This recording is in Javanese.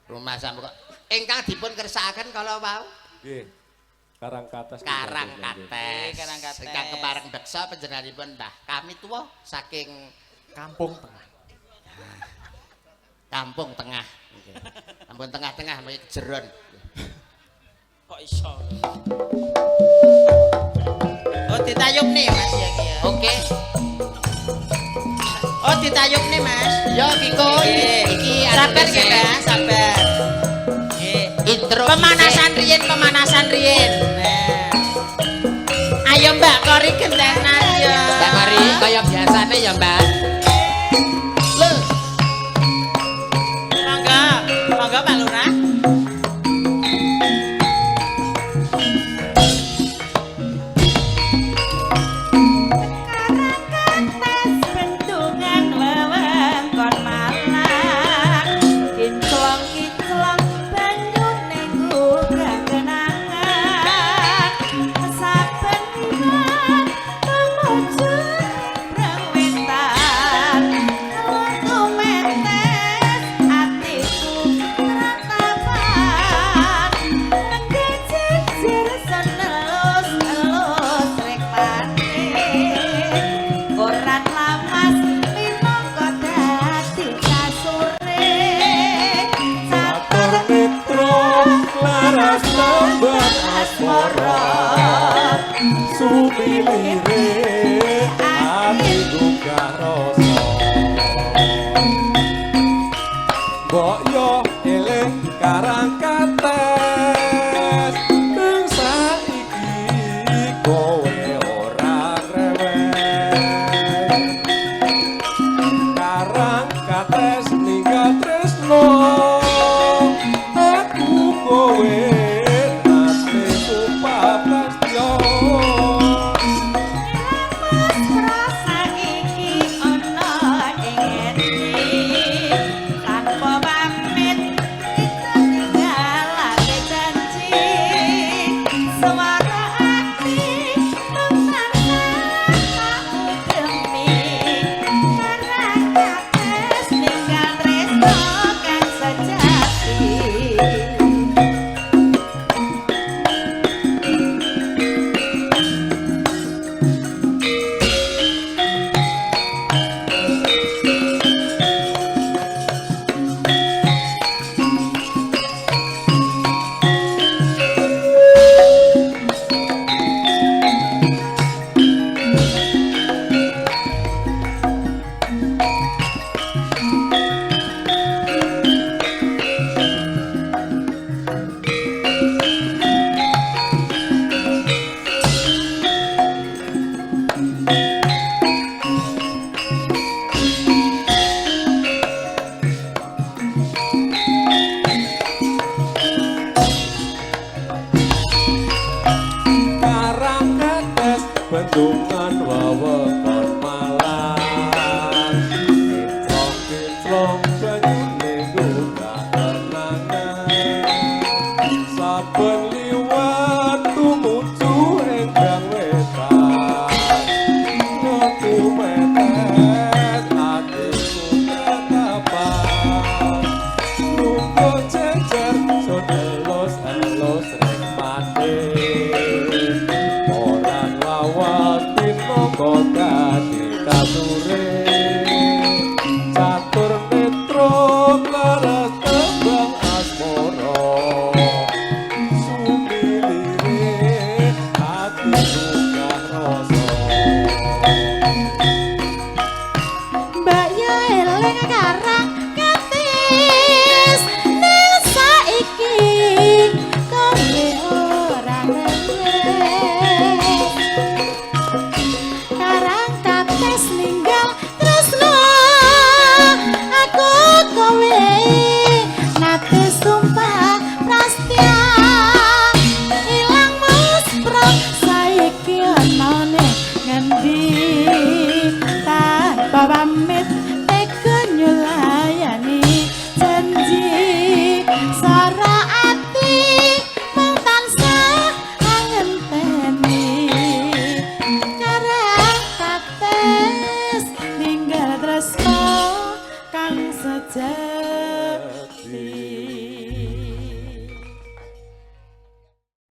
Rumah sampe kok ingkang dipun kersakaken kala wau. Nggih. Karang Kates. Karang Nggih. Kates. Nggih, Karang Kates. Ingkang kepareng beksa panjenenganipun Mbah Kami tuwa saking Kampung Tengah. Kampung Tengah. Nggih. Kampung Tengah-tengah mriki kejeron. Kok iso? Oh, ditayub nih Mas ya iki ya. Oke. Oh, ditayub nih Mas. Yo Kiko Nggih. iki Sabar nggih, Mbak, sabar. Nggih. Intro Pemanasan riyin, pemanasan riyin. Nah. Ayo Mbak Kori gentenan ya. Mbak Kori kaya biasane ya, Mbak. Lho, Monggo, monggo Pak Lurah. Kates bendungan wewengkon Malang, kinclong-kinclong banyune gugah kenangan. Saben liwat tumuju Brangwetan, lutu metes atiku tratapan. Nengge jejer senelus-elus rekmane. Koran lamas minangka dadi kasure. Catur netro laras tembang asmara. Sumilire ati gugah rasa. Mbok yo eling Karang Kates. Ning saiki kowe ora rewel. Karang Kates ninggal tresno. Aku kowe nate sumpah prastya. Mas rasa iki ana ing ati. Tanpa pamit ditinggalake janji. Suara ati mung tansah tak ugemi. Karang Kates ninggal tresno kang sejati. Karang Kates bendungan wewengkon Malang. Kinclong-kinclong banyune gugah kenangan. Saben liwat tumuju ing Gang Wetan. Metu metes atiku tatapan. Nunggu jejer sun elus-elus rekmate. Koran lawas pinangka dadi kasure. Catur netro laras tembang asmara. Sumilire ati gugah rasa. Mbak yo eling Karang Kates ning saiki kowe ora rewes. Karang Kates ninggal tresno aku kowe nate sumpah.